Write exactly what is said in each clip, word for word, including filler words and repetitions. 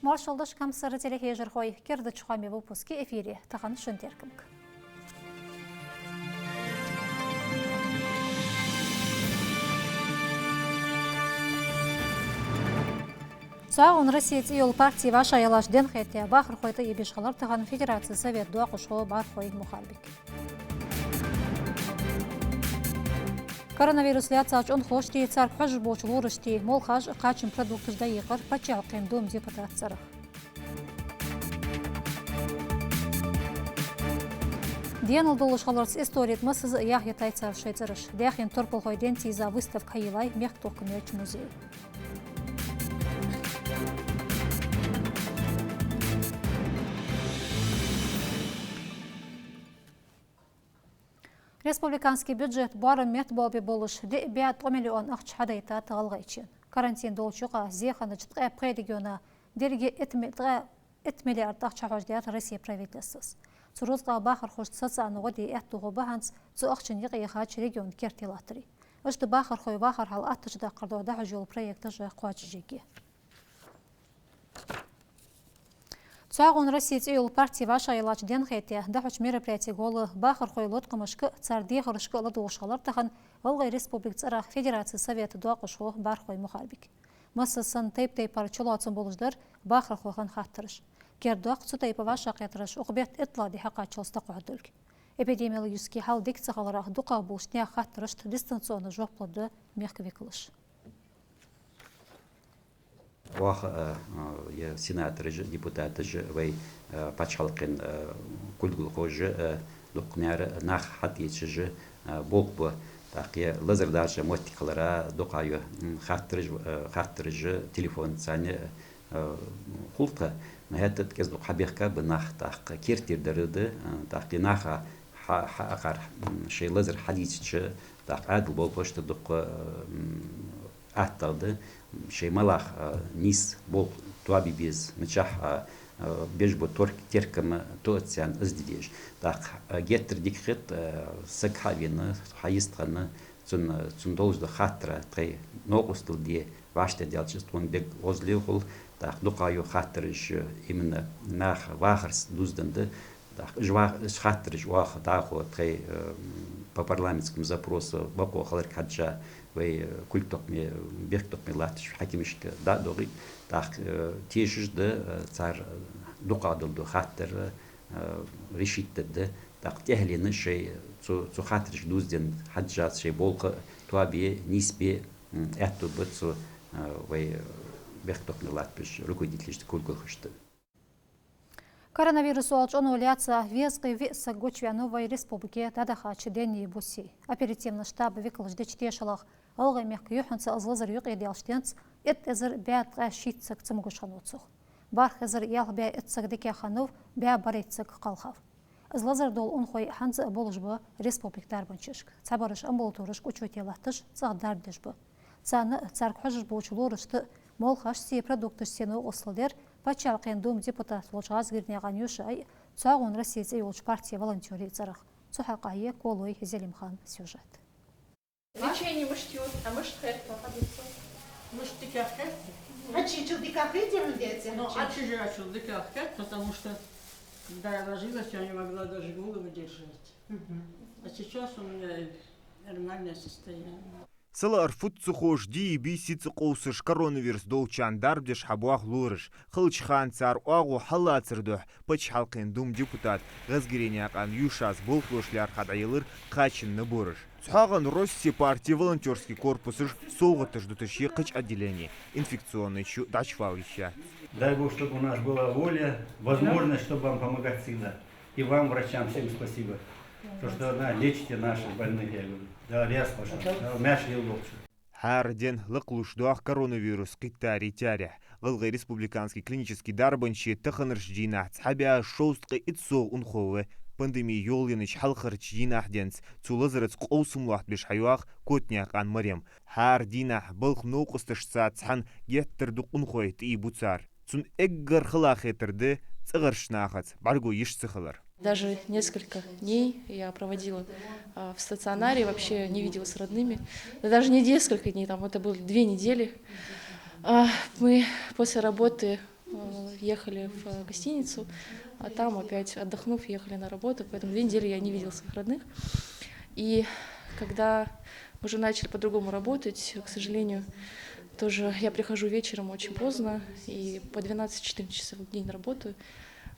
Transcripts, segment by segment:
Маршал да шо, хьамсара телехьежархой! Кердача хоамий выпуск я эфире. Тахан шун теркамга: ЦхьоагӀо Россия цӀи йола парти вӀашагӀъеллача денна хетаяь, бахархой тӀаийбеш хилар тахан Федераце Совета доакъашхо Бархой Мухарбик. Коронавирус лаьцача унахошта, царга хьожаш болча лораштеи молхаш а кхачан продукташ дӀаекъар Паччахьалкхен Дума депутата цӀерах. Денал долаш хиларца истори тӀа массаза а яхъятай цар шоай цӀераш. Даьхен турпалхой денца ийза выставка хьайийллай мехка тохкаме йолча музее. Республикански бюджета боарам меттабоалабе болаш, диъ бӀаь ткъо миллион ахча хьадайтад ГӀалгӀайчен. Карантин долча юкъа зе хиннача ткъаь пхе региона деррига итт ми-, ткъаь итт миллиард ахча хьахьожадаьд Россе правительствос. Цу рузкъах бахархошта социальни гӀо де аьттув хургба хӀанз цу ахчан юкъе яхача региона керте латтаре. Иштта бахархой вахара хьал аттача даккхара духьа дӀахьош йола проекташ а кхоачашъергья. ЦхьоагӀо Россия цӀи йола парти вӀашагӀъеллача денна хетаяь, дӀахьоча мероприяте гӀолла бахархой латкъамашка а, цар дехарашка а ладувгӀаш хилар тахан ГӀалгӀай Республика цӀерах Федераце Совета доакъашхо Бархой Мухарбик. Массаза санна тайп-тайпара чулоацам болаш дар бахархой хинна хаттараш. Кердадоаккх, цу тайпара вӀашагӀкхетараш укх бетта иттлагӀа ди хьакхаччалца дӀакхухьаргдолга. Эпидемиологически хьал дика ца хиларах дукхагӀболча наьха хаттарашта дистанционни жоп лургда мехка викалаша. Оаха а, а, е сенатораш а, депутаташ а, вай, а, паччахьалкхен, а, кулгалхоша а, а, дукха мара нах хьатӀаийцаш а, а, болх ба. ТӀаккха е лазар дача моттиг хилара дукха ю, м, хаттараш, а, хаттараш а телефонца а, а, хул тха. Но хӀаьта а кӀезиг-дукха хьабехка ба нах, тӀаккха керттера дар да, а, тӀаккха е наха хьа-, хьаакхар, м, шоай лазар хьадийцача, тӀаккха Ӏаьдала болхлошта дукха, м, аттагӀа да, шоай мел лаьца, а, нийса болх тоабе беза, мичахьа, а, а, беш бола тор-, теркам тоъац аьнна из де дезаш. ТӀаккха, а, геттара дика хет, а, саг хьавена, хьайистхинна, цунна, цунна долаш дола хаттар тхоай новкъостал де вӀаштӀехьадаьлча, из тхона дег гӀозле хул. ТӀаккха дукха ю хаттараш, именно наха вахарца дувзаденна да. ТӀаккха уж ва-, уж хаттараш оаха дӀахо тхоай, э, по парламентскому запросу бокъо хиларга хьежжа, вай, э, кулг тохкаме, бехктокхаме латтача хьакимашка дӀа а доагӀа. ТӀаккха, э, тешаш да, э, цар дукхагӀа дола хаттар, э, решить дергда. ТӀаккха тӀехьленна шоай цу, цу хаттарашка дувзаденна хьежжа шоай болх тоабе, нийсбе, м, аьттув ба цу, э, вай, э, бехктокхаме латтабеш руководителашта, кулгалхошта. Коронавирус оалача Ӏуно лаьца везткъеи виъ саг гучаваьннав вай республике дӀадахача денний бусий. Оперативни штаба викалаша деча тешалах, ГӀалгӀай мехка юххьанца из лазар юкъедаьлча денз итт эзар бӀаь ткъаь шийтта саг цамогаш хиннав цох. БархӀ эзар ялх бӀаь итт саг дикагӀа хиннав, бӀаь бархӀайтта саг кхалхав. Из лазар дола унахой хӀанз а болаш ба республика дарбанчашка. Цхьабараш амбулаторашка учёте латташ цӀагӀа дарба деш ба. Царна а, царга хьожаш болча лорашта а молхашцеи продукташцеи новкъостал дир Паччахьалкхен Думан депутат волча ГӀазгирьнаькъан Юшай а, ЦхьоагӀо Россия цӀи йолча партий волонтёрий а цӀерах. Цу хьакъехьа я Колой Зелимхан сюжет. Лечение мышц юрт, а мышц хетта, хьадувца. Мышц дикагӀа хет? Хьачийчул дикагӀа хетий хьона, деций? Ну, хьачийчул дикагӀа хет, потому что, когда я ложилась, я не могла даже голову держать. Мгм. А сейчас у меня нормальное состояние. Са лаар фуд ца ховш, дийи бийсеи ца къовсаш, коронавирус долчарна дарба деш хьабоагӀа лораша. Хиллача хана цар оагӀув хьаллацара духьа Паччахьалкхен Думан депутата ГӀазгирьнаькъан Юшас болхлоша лаьрхӀа дӀаелар кхачан набораш. ЦхьоагӀо Россия партий волонтёрски корпусаша совгӀаташ дуташ я кхыча отделене, инфекционни чу дӀачувала йиш яц. Дай Бог, чтобы у нас была воля, возможность, чтобы вам помогать всегда. И вам, врачам, всем спасибо, то, что, да, лечите наших больных, я говорю. Да, ряс пошла, да, маьрша йолча. ХӀара ден лакхлуш доагӀа коронавирус кхийттарий таьрахь. ГӀалгӀай республикански клинически дарбанче таханарча дийнахьа цхьа бӀаь шовзткъеи итт совгӀа унахо ва. Пандеми йолаеннача хьалхарча дийнахьа денз цу лазарца къовсам лоаттабеш хьайоагӀа Котнаькъан Марем. ХӀара дийнахьа балха новкъосташца цхьана геттара дукха унахой тӀаийбу цар. Цунна эггара хала хетар да цӀагӀарча нахаца бӀаргаго йиш ца хилар. Даже несколько дней я проводила, а, в стационаре, вообще не виделась с родными. Да даже не несколько дней, там это было две недели. А, мы после работы Э, ехали в гостиницу, а там опять, отдохнув, ехали на работу, поэтому две недели я не видела своих родных. И когда мы уже начали по-другому работать, к сожалению, тоже я прихожу вечером очень поздно, и по двенадцать-четырнадцать часов в день работаю.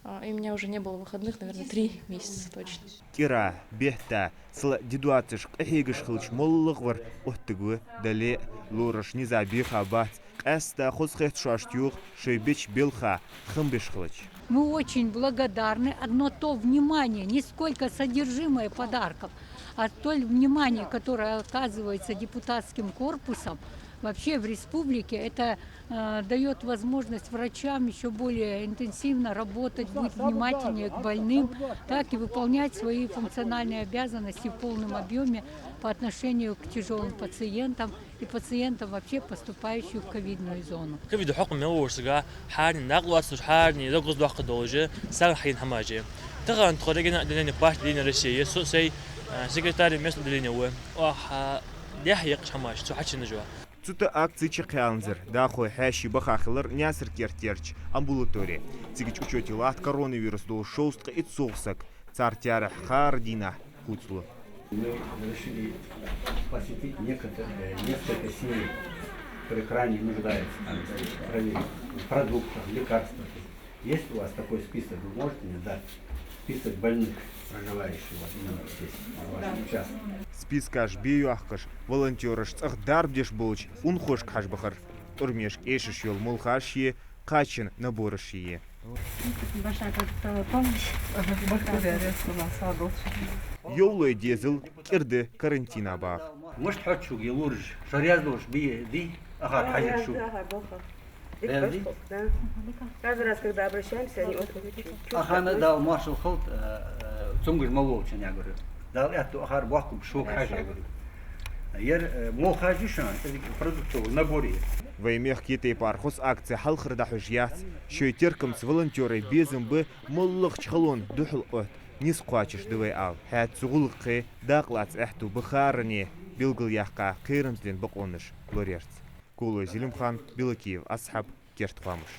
А, и у меня уже не было выходных, наверное, три месяца точно. КӀира, бетта, цул а ди доацаш, къахьегаш хилча, моллагӀа вар оттаргва, дале а лораш низа бийха бац. Къаьстта хоза хет шоашта йоах шоай беча белха хам беш хилча. Мы очень благодарны. Одно то внимание, не сколько содержимое подарков, а то внимание, которое оказывается депутатским корпусом, вообще в республике, это э, даёт возможность врачам ещё более интенсивно работать, быть внимательнее к больным, так и выполнять свои функциональные обязанности в полном объёме по отношению к тяжёлым пациентам и пациентам, вообще поступающим в ковидную зону. Ковида хьакъ мел волча сага хьарни накъа лоацаш, хьарни даггаз доккха долаш, сагӀа хьайна хӀамаш я. Тахан тхо региональное отделение партии «Единая Россия», со сай, э, секретарь местного отделения ва. Оаха, дехьа яккхаш хӀамаш, цу хьачинна жо. Цу тӀа акци чакхъяьннзар, дӀахо хьаьший баха хилар Наьсар-Керттерча амбулаторе. Цигача учёте латт коронавирус долаш шовзткъеи итт совгӀа саг. Цар таьрахь хӀара дийнахьа хувцалу. Мы решили посетить некоторые, несколько семей, которые крайне нуждаются, там, в продуктах, лекарствах. Есть у вас такой список, вы можете мне дать? Список больных, проживающих вот именно здесь, в вашем участке. Спискаш бе йоахкаш, волонтёраш цӀагӀа дарба деш болча унахошка хьажа бахар. ТӀормешка эшаш йола молхаш я, кхачан набораш я. Большая пом-, помощь. Ага, благодарю, что нас радовал. Йовлой дезал кӀира да карантина баха. Мишта хьоац шуга лораш, шо раьза долаш бий, дий, ахар хьажар шуга? Раьза да, ахар болх ба. Раьза дий? Да. Каждый раз, когда обращаемся, они очень чувствуют. Ахана Дала моаршал хилда, э, э, цунгаш мел волчунна, я говорю. Дала аьттув ахар боаккхалба шуга хьажа, я говорю. Ер, э, молхаш я шоана, это продуктовый набор я. Вай мехка ер тайпара хоза акци хьалхара дӀахьош яц. Шоай теркамца волонтёрай безам ба моллагӀча халон духьал отта низ кхоачаш да вай ала. ХӀаьта цу гӀулакха дакъа лаца аьттув ба хӀаране, белгалъяьккха кхерамзлен бокъонаш лораяьрца. Кулой Зелимхан, Белокиев Асхьаб, «Керда хоамаш».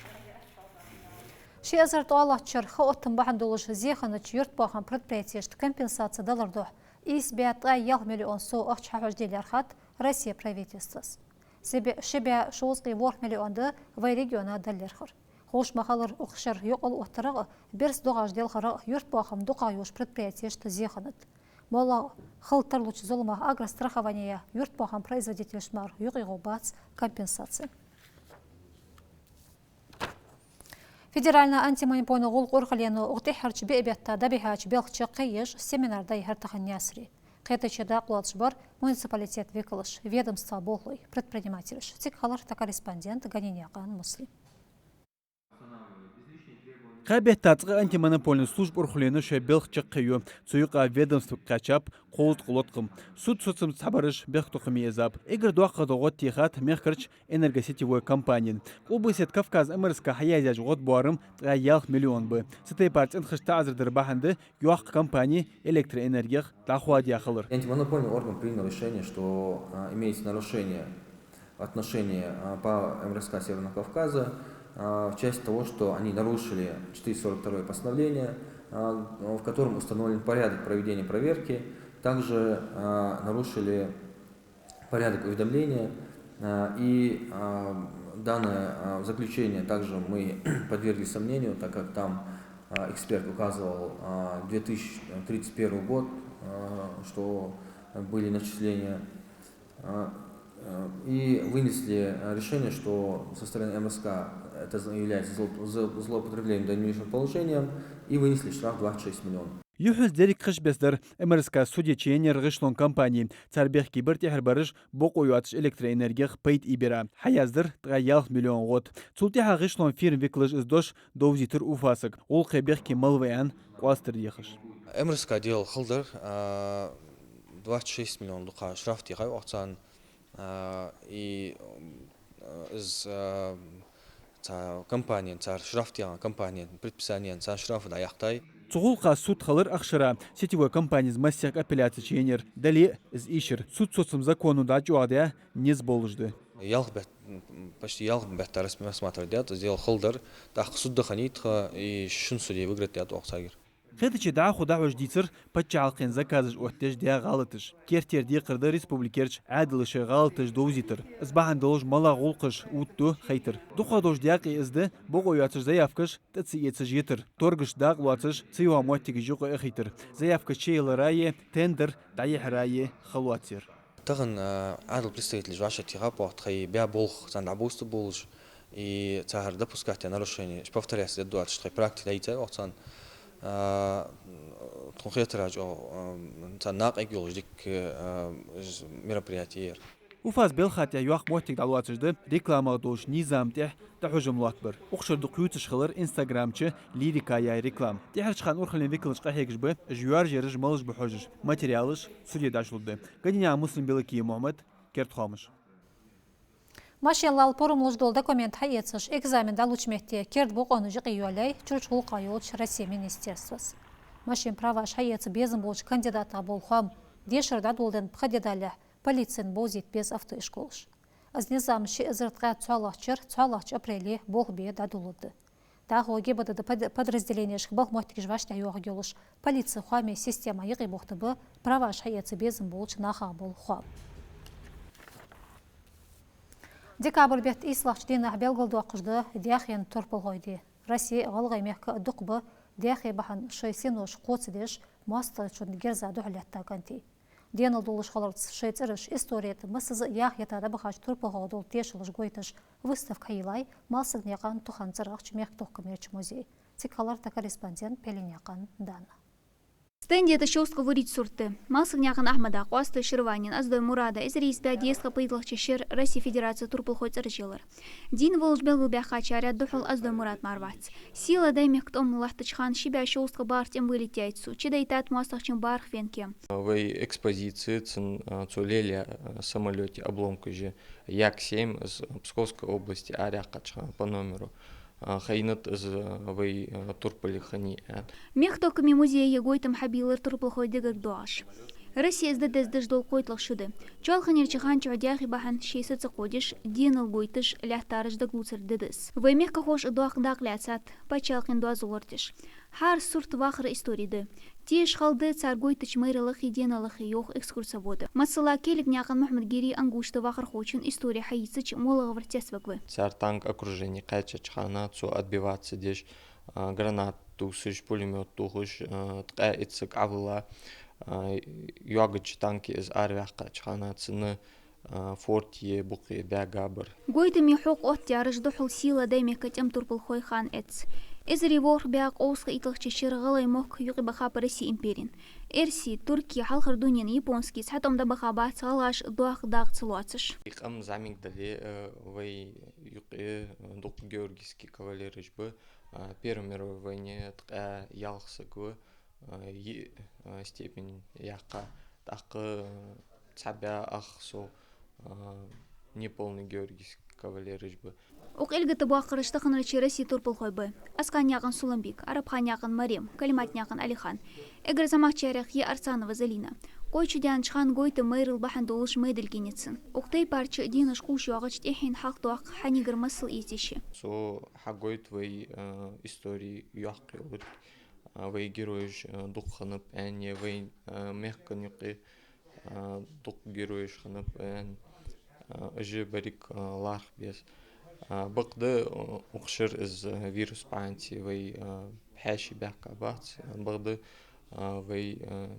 Ши эзар ткъоалагӀча шера ха оттам бахьан долаш зе хиннача юртбоахама предприятешта компенсаци далар духьа ийс бӀаь ткъаь ялх миллион сов ахча хьахьожаде лаьрхӀад Россе правительствос. Ши бӀаь, ши бӀаь шовзткъеи ворхӀ миллион да вай региона дала лаьрхӀар. Ховш ма хиллара, укх шера юкъал оттарах а, бирса догӀаш делхарах а юртбоахам дукхагӀа йолча предприятешта зе хиннад. МоллагӀа хила тарлуча зуламах агрострахованега юртбоахама производителашта мара юкъе гӀо бац компенсаци. Федеральни антимонопольни гӀулакха урхалено укх тӀеххьарча биъ бетта дӀабихьача белха чаккхе еш семинар дӀайихьар тахан Наьсаре. Кхетаче дакъа лоацаш бар муниципалитета викалаш, ведомства болхлой, предпринимателаш. Цига хилар тха корреспондент Ганинаькъан Муслим. Кхаь бетта цкъа антимонопольни служба урхалено шоай белха чаккхе ю. Цу юкъа ведомствага кхаьчаб кховзткъа латкъам. Суд соцамца цхьабараш бехктокхаме эзаб. Эггара доккхагӀа дола гӀод техад мехкарча «Энергосетевой» компанена. Къулбаседа Кавказа МРСК хьаязъяьча гӀода боарам ткъаь ялх миллион ба. Цу тайпара цӀенхашта таӀазар дара бахьан да йоккха компани электроэнергех дӀахоадаь хилар. Антимонопольный орган принял решение, что, а, имеется нарушение отношения, а, по МРСК Северного Кавказа, а, в части того, что они нарушили четыреста сорок второе постановление, а, в котором установлен порядок проведения проверки. Также, а, нарушили порядок уведомления, а, и, а, данное, а, заключение также мы подвергли сомнению, так как там, а, эксперт указывал, а, две тысячи тридцать первый год, а, что были начисления, а, а, и вынесли, а, решение, что со стороны МРСК это является зло-, зло-, злоупотреблением дальнейшим положением, и вынесли штраф двадцать шесть миллионов. Юххьанца деррига кхыча бесса дар МРСК суде чуеннаяр гӀишлон компани. Цар бехке бар тӀехьара бараш бокъо йоацаш электроэнергех пайда эцара. Хьаяздар ткъаь ялх миллион гӀод. Цул тӀехьагӀа гӀишлон фирма викалаша из дош довзийтар УФАСага, гӀулакхе бехке мел ва аьнна къоастар дехаш. МРСК дел хала дар, а, двадцать шесть миллион дукха штраф техай оаха царна. А, и, м, из, а, цхьа компанена, цар штраф техача компанена, предписанена царна штраф дӀаяьккхай. Цу гӀулакха суд хилар ахшара. Сетевой компанес массехк апелляци чуеннаяр, дале а из ийшар. Суд соцам законо дӀачӀоагӀдаь низ болаш да. Ялх бетта, почти ялх бетта рас-, рассматривать даьд из дело, хала дар. ТӀаккха суд даханай тха, и шин судья выиграть даьд оаха царгара. Кхетаче дӀахо дӀахьош дийцар паччахьалкхен заказаш оттадеш даь гӀалаташ. Керттера декхар да республикерча Ӏаьдала шоай гӀалаташ довзийтар. Из бахьан долаш малагӀа гӀулакхаш оттаду хайтар. ДукхагӀа долаш даькъе из да бокъо йоацаш заявкаш тӀа ца эцаш йитар, торгашта дакъа лоацаш цайоагӀа моттигаш юкъе а хайтар, заявкаш чуяьллара е тендер дӀаяхьара е хала лоацар. Тахан, а, Ӏаьдала представителаш вӀашагӀтехаб оаха тхоай баь болх царна дӀабоастаболаш, и цар допускать даь нарушени повторяться дергдоацаш тхоай практика дӀайийцай оаха царна. А, тхона хетарах, а, царна накъайга йолаш дика, а, мероприяти яр. Уфас балха тӀа йоккха моттиг дӀалоацаш да рекламах долча низама тӀа дӀахьожам лоаттабар. Укх шера дукха ювцаш хилар Instagram чу «Лирика» яха реклама. ТӀехьарча хана урхаллен викалаш къахьегаш ба, уж йоаржъяраш малаш ба хьожаш. Материалаш суде дӀахьош лургда. Гадинаькъан Муслим, Белокиев Мухьмад, «Керда хоамаш». Машен лала пурам луш дола документ хьаэцаш, экзамен дӀалуча метте керда бокъонаш юкъейоалаяьй чурча гӀулакхах йолча Россе министерствос. Машен праваш хьаэца безам болча кандидатех бола хоам дешара дӀадоладенна пхи ди далехь полицена бовзийта беза автоэшколаш. Из низам ши эзар ткъаь цхьоалагӀча шера цхьоалагӀча апреле болх бе дӀадоладу. ДӀахо ГИБДД под-, подразделенешка балха моттигаш вӀаштӀехьайоахаргйолаш полице хоамий система юкъебохийтаргба праваш хьаэца безам болча нахах бола хоам. Декабрь бетта ийслагӀча дийнахьа белгалдоаккхаш да Даьхен турпалхой ди. Россе а, ГӀалгӀай мехка а дукха ба Даьхе бахьан шоай синош кхоачадеш, моастагӀчун герза духьалетта кӀантий. Денал долаш хиларца, шоай цӀераш истори тӀа массаза а яхъята дӀабахача турпалхойх дола тешалаш гойташ выставка хьайийллай Малсагнаькъан Тухана цӀерагӀча мехкадохкамерча музее. Цига хилар тха корреспондент Пеленаькъан Дана. Стенде тӀа шовзткъа вурийтта сурт да. Малсагнаькъан Ахьмада, Къоастой Ширванин, Оздой Мурада, эзар ийс бӀаь дезткъа пайдалагӀча шера Россе Федераце турпалхой цӀераш ялар. Дийна волаш белгалбаьхачарех духьал Оздой Мурад мара вац. Сийлахь Даьймехка тӀом латтача хана ши бӀаь шовзткъа балха тӀема вылет яьй цо. Чудайтад моастагӀчун бархӀ венке. Вай экспозице цун, а, цо лелаяь, а, самолёта обломкаш я, Як семь, из Псковской области араяьккхача хана по номеру, а, хайнад из, а, вай, а, турпале хиннай аьнна. Мехкадохкама музее гойтам хьабийллар турпалхой дегарга доагӀаш. Россе из де деза деш дола кхойтталагӀа шу да. Чоалханарча хана чухь Даьхе бахьан ший са ца кходеш, денал гойташ лаьттараш дагалоацар ди да из. Вай мехкахоша доккха дакъа лаьцад, паччахьалкхен доазол лорадеш. ХӀара сурта вахара истори да. Теша хала да цар гойтача майралахи деналахи, йоах экскурсовода. Масала, Келигнаькъан Мухьмад-Гири Ангушта вахархочун истори хьайийцача моллагӀвар цецваргва. Цар танк окружени кхаьчача хана цо отбиваться деш, а, гранат тувсаш, пулемёт тохаш, а, ткъаь итт саг Ӏовилла, а, йоагача танке из араваьккхача хана цунна, а, форте, букъе баьгабар. Гойтама хьокха оттадаьраш духьал Сийлахь Даьймехка тӀема турпалхой хана эц. Эзар ворхӀ бӀаь кховзткъеи итталагӀча шера ГӀалгӀай мохк юкъебахаб Россе имперена. Эрсий, туркий, хьалхара дунен, японский, цхьа тӀом дӀабаха бац гӀалгӀаша доккха дакъа ца лоацаш. И къам зӀамига дале, э, вай юкъе, э, дукха георгиевски кавалераш ба, а, Первой мировой войне ткъаь ялх саг ва, а, йиъ, а, степень яьккха, тӀаккха, а, цхьа бӀаь ах со, а, неполный георгиевски кавалераш ба. Укх Ӏилга тӀа боаккхараш таханарча Россе турпалхой ба: Аскханаькъан Сулумбик, Арабханаькъан Марем, Калиматнаькъан Ӏалихан. Эггара зӀамагӀчарех я Арцанова Залина. Къой чудаьннача хана гойтама майрал бахьан долаш майдилг еннай цун. Укх тайпарча деношка кхувш йоагӀача тӀехьенна хьалхадоаккх хьанагара масал эца йиш я. Цо хьагойт вай, а, истори йоккха йолга, а, вай геройш, а, дукха хиннаб аьнна, вай, а, мехка юкъе, а, дукха геройш хиннаб аьнна, а, уж берриг, а, лархӀа беза. А, бакъда, а, укх шера из, а, вирус бахьанца вай, а, хьаьший баьхкабац, а, бакъда, а, вай, а,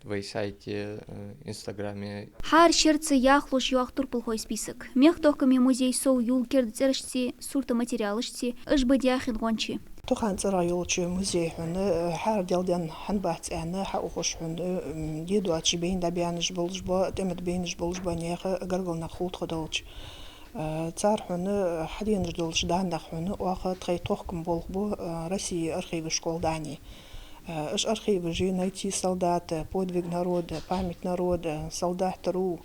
вай сайте, э, Инстаграме. ХӀара шерца яхлуш йоагӀа турпалхой список. Мехкадохкама музей сов йола керда цӀерашцеи сурта материалашцеи уж ба Даьхен гӀончий. Тухана цӀерагӀа йолча музее хьона, э, хӀара делденна хӀана бац аьнна, хьаухаш хьона, э, м, дедоацаш байна дӀабаьннаш болаш ба, тӀема тӀа байнаш болаш ба наха гаргара нах хул тхо долча. Э, цар хьона хьаденаш долча даннех хьона оаха тхоай тохкама болх бу, э, Россе архивашка кхолладаьнна. Э, уж архиваши «Найти солдата», «Подвиг народа», «Память народа», «Солдат ру»,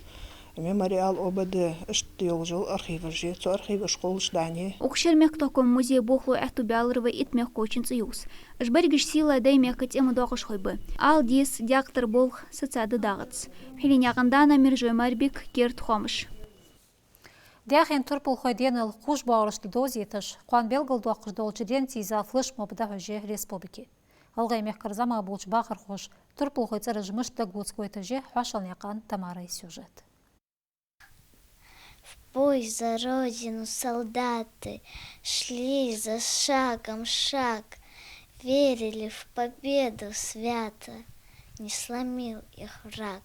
Мемориал ОБД, иштта йолаш йола архиваш я, цу архивашка гӀолаш дӀаяьннай. Укх шера мехкатохкама музея болхлой аьттув баьлар вай итт мехкахочун цӀи ювза. Уж берригаш сийлахь Даьймехка тӀема доакъашхой ба. Ала деза, даькъ тара болх сацадаь дагӀац. Пхьиленаькъан Дана, Мержой Марбик, «Керда хоамаш». Даьхен турпалхой денал кхувш боагӀарашта довзийташ, кхоана белгалдоаккхаш долча денца ийза флешмоб дӀахьош я республике. ГӀалгӀай мехкара зӀамагӀа болча бахархоша турпалхой цӀераш мишта дагалоац гойташ я Хьошалнаькъан Тамарай сюжет. В бой за Родину солдаты шли за шагом шаг, верили в победу свято, не сломил их враг.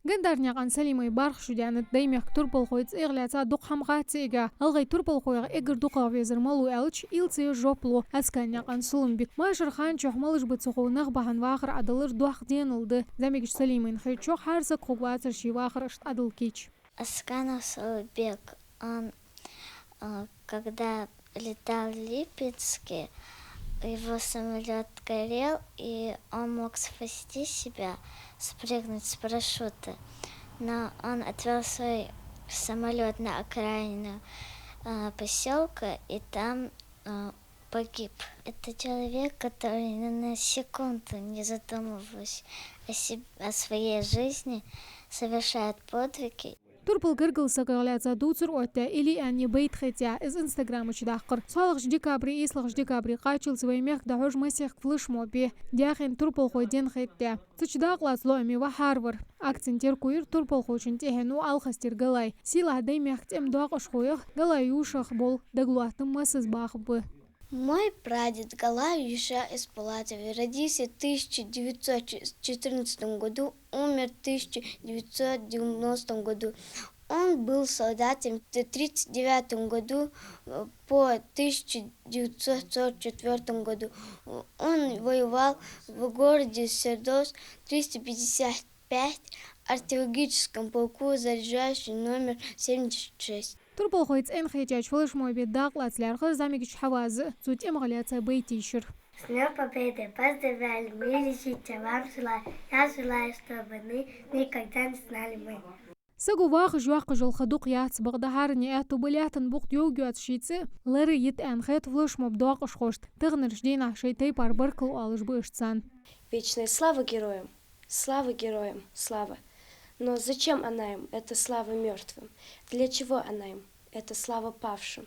Гандарнаькъан Салимай бархӀ шу даьннад Даьймехка турпалхой цӀех лаьца дукха хӀама хац цига. ГӀалгӀай турпалхойх эггара дукхагӀа везар малув аьлча, ийла ца еш жоп лу Асканаькъан Сулумбика. Машар хана чухь малаш ба ца хов нах бахьан вахар Ӏодалар доккха денал да. ЗӀамигача Салимайна хетачох, хӀара саг хургвацар ший вахар иштта Ӏодала кийча. Асканов Сулумбик, он, э, когда летал в Липецке, его самолёт горел, и он мог спасти себя, спрыгнуть с парашюта. Но он отвёл свой самолёт на окраину, э, посёлка и там, э, погиб. Это человек, который ни на секунду не задумываясь о себ-, о своей жизни, совершает подвиги. Турпал гаргара сагах лаьца дувцар оттаяь, Илиан е байт хетаяь, из Instagram чу даккхар. ЦхьоалагӀча декабре, ийслагӀча декабре кхаччалца вай мехка дӀахьош масех флешмоб я Даьхен турпалхой ден хетаяь. Цу чу дакъа лаца лоӀаме ва хӀаравар. Акцен терко йир турпалхочун тӀехьенна ва Алхастера Галай. Сийлахь Даьймехка тӀема доакъашхоех Галай Юшах бола дагалоаттам массаза баха ба. Мой прадед Галай Юша из Пулатова родился в тысяча девятьсот четырнадцатом году, умер в тысяча девятьсот девяностом году. Он был солдатом в тридцать девятом году, э, по тысяча девятьсот сорок четвёртом году. Он воевал в городе Сердобск, триста пятьдесят пять, артиллерийском полку, заряжающий номер семьдесят шесть. Турпалхой цӀен хетача флешмобе дакъа лаца лаьрхӀар зӀамигача Хьаваза, цо тӀемах лаьца байт йийшар. С Днём Победы! Поздравляю, мир и счастья вам желаю. Я желаю, чтобы вы никогда не знали войны. Саго вахаш йоаккхаш йола ха дукха яц, бакъда хӀаране аьттув ба лаьттан букъ йовргйоацаш ший цӀи ларайита аьнна хет флешмоб доакъашхошта. Таханарча дийнахьа шоай тайпара баркал оалаш ба уж царна. Вечная слава героям! Слава героям, слава! Но зачем она им, эта слава мёртвым? Для чего она им, эта слава павшим?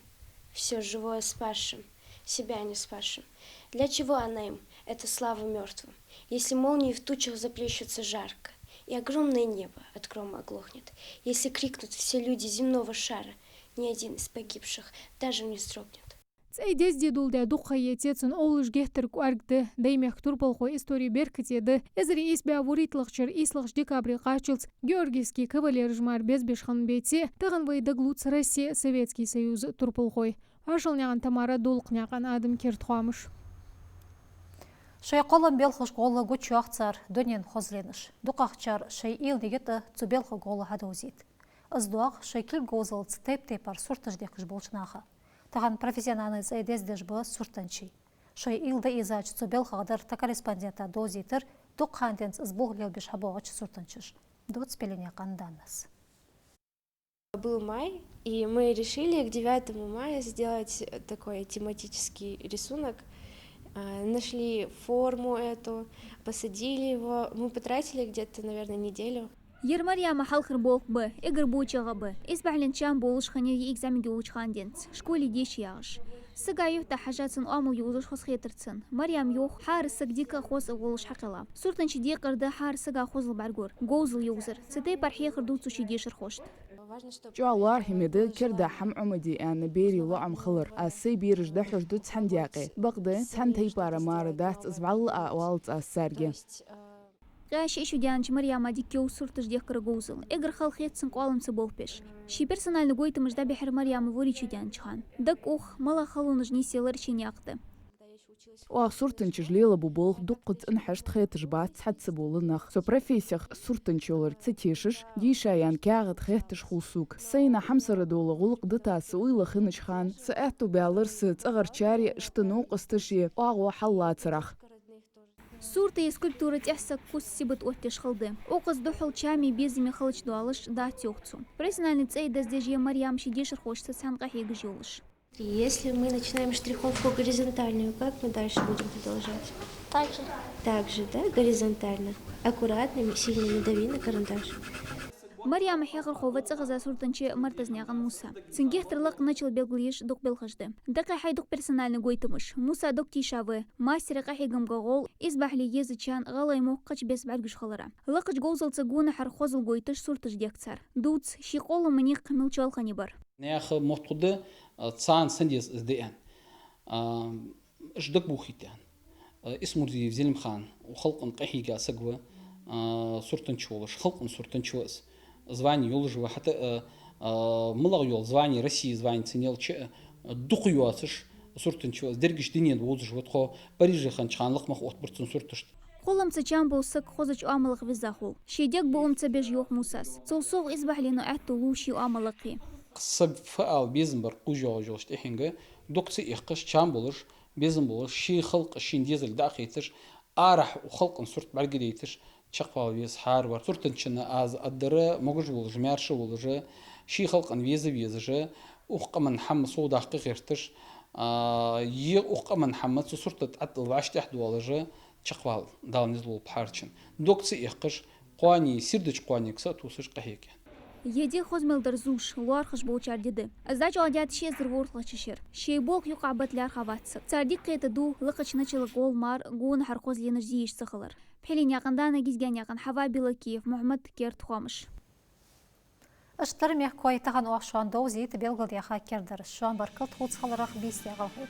Всё живое спасшим, себя не спасшим. Для чего она им, эта слава мёртвым? Если молнии в тучах заплещутся жарко, и огромное небо от грома оглохнет, если крикнут все люди земного шара, ни один из погибших даже не вздрогнет. ЦӀай дезде дулдаь дукха ха еце, цун овлаш геттара кӀоарга да. Даьймехка турпалхой истори беркате да. Эзар ийс бӀаь вурийтталагӀча шера ийслагӀча декабре кхаччалца георгиевски кавалераш мара безбеш хинна беце, тахан вай дагалувц Россе а, Советски Союза а турпалхой. Хьошалнаькъан Тамара, Дулхнаькъан Адам, «Керда хоамаш». Шоай кхоллама белхашка гӀолла гучайоах цар дунен хозленаш. ДукхагӀчар шоай уйланиг йита цу белхага гӀолла хьадовзийта. Из доагӀа шоай кулг говзалца тайп-тайпара сурташ дехкаш болча наха. Тахан профессиональни цӀай дездеш ба суртанчий. Шоай уйла дӀаийзача цу белхах дар тха корреспондента довзийтар дукха хана денз из болх лелабеш хьабоагӀача суртанчаша. Дувц Пхьиленаькъан Данас. Был май, и мы решили к девятому мая сделать такой тематический рисунок. А, нашли форму эту, посадили его. Мы потратили где-то, наверное, неделю. Ер Марьяма хьалхара болх ба, эггара бочагӀа ба. Исбахьален чам болаш хиннай йиӀиг зӀамига йолча хана денз, школе деша ягӀаш. Сага юхьтахьа хьажа цун оамал йовзаш хоза хетар цунна. Марьяма йоах, хӀара саг дика а, хоза а волаш хьакхелла. Суртанча декхар да хӀара сага хозал бӀаргагур, говзал йовзар. Цу тайпара хьехар ду цо ший дешархошта. ЧӀоагӀа лоархӀаме да керда хӀама Ӏомаде аьнна берий лоӀам хилар. Аз сай бераш дӀахьош ду цхьан даькъе. Бакъда, цхьан тайпара мара дац из, вӀалла а оалац аз царга. Ткъаь шиъ шу даьннача Марьяма дика йовз сурташ дехкара говзал. Эггара хала хет цунна къоалам ца болх беш. Ший персонални гойтамаш дӀабихьар Марьяма вурийтта шу даьннача хана. Дага ух, малагӀа халонаш нийсъелар ший наькъа тӀа. Оаха суртанчаша лелабу болх дуккха цӀена хьашт хеташ бац цхьацца бола нах. Со профессех суртанча йолга ца тешаш, дийша яьнна каьхат хетташ хул сога. Сайна хьамсара дола гӀулакх дита са уйла хиннача хана, са аьттув баьлар са цӀагӀарчареи, иштта новкъосташеи оагӀув хьаллацарах. Сурта е скульптура тӀехьа саг куст сибат оттаеш хала да. Укхаза духхьал чаме, безаме хилча долаш дац, йоах цо. Профессиональни цӀай даздеш я Марьям ший дешархошца цхьана къахьегаш йолаш. Если мы начинаем штриховку горизонтальную, как мы дальше будем продолжать? Так же. Так же, да, горизонтально. Аккуратно, сильно не дави на карандаш. Марьяма хьехархо ва цӀагӀа суртанча Мартазнаькъан Муса. Цун геттара лакха начал белгалъеш дукха белхаш да. Дакъа хьай дукха персональни гойтамаш. Муса дог тийша ва, мастера къахьегамга гӀолла, исбахьале езачарна гӀалгӀай мохк кхыча беса бӀаргагуш хилара. Лакхача говзалца гонахьара хозал гойташ сурташ дег цар. Дувц ший къоаламах никъ мел чоалхане бар. Наьха мотт хӀу да, а, царна сенна деза из деана. А, уж дагабохийта аьнна. А, Исмурзиев Зелимхан, халкъа къахьийга саг ва, а, суртанча волаш, халкъа суртанча ва из. Звани йолаш ва, хӀаьта, а, а, малагӀа йола звани, Россе звани цун ялча а, дукха йоацаш суртанча ва из. Деррига дунен вовзаш ва, тхо Париже хиннача хана лакха мах оттабир цун сурташта. Кхолламца чам бола саг хозача оамалах веза хул. Ший дег буам ца беш, йоах Мусас. Цул совгӀа исбахьален аьттув лу ший оамалах. Саг фу ала безам бар кхувш йоагӀаш йолча тӀехьенга, дукха ца эккхаш, чам болаш, безам болаш, ший халкъа шийна дезалга дӀа а хеташ, арахьа халкъа сурт бӀаргадайташ, чакхвала веза хӀаравар. Суртанчунна аз аргдар, могаш волаш, маьрша волаш, ший халкъа веза везаш, укх къаман хӀама совдаккха гӀерташ, а, е укх къаман хӀама цу сурта тӀа тӀатӀал вӀаштӀехьдоалаш, чакхвала, Дала низ лулба хӀаранена. Дог ца эккхаш, кхоане, сийрдача кхоанега сатувсаш къахьега. Е ди хоза мел дар зувш, лоархӀаш болчар ди да. Из дӀачӀоагӀдаьд ши эзар ворхӀлагӀча шера. Ший болх юкъе бата лаьрхӀа вац саг. Цар дика кхетаду лакхача начала гӀолла мара гонахьара хоза ленаш зе йиш ца хилар. Пхьиленаькъан Дана, Гизгеннаькъан Хьава, Билакиев Мухьмад, «Керда хоамаш». Иштта дар мехкахой тахан оаха шоана довзийта белгалдаьха кердадараш. Шоана баркал тхоца хиларах, бийса даь гӀалгӀай.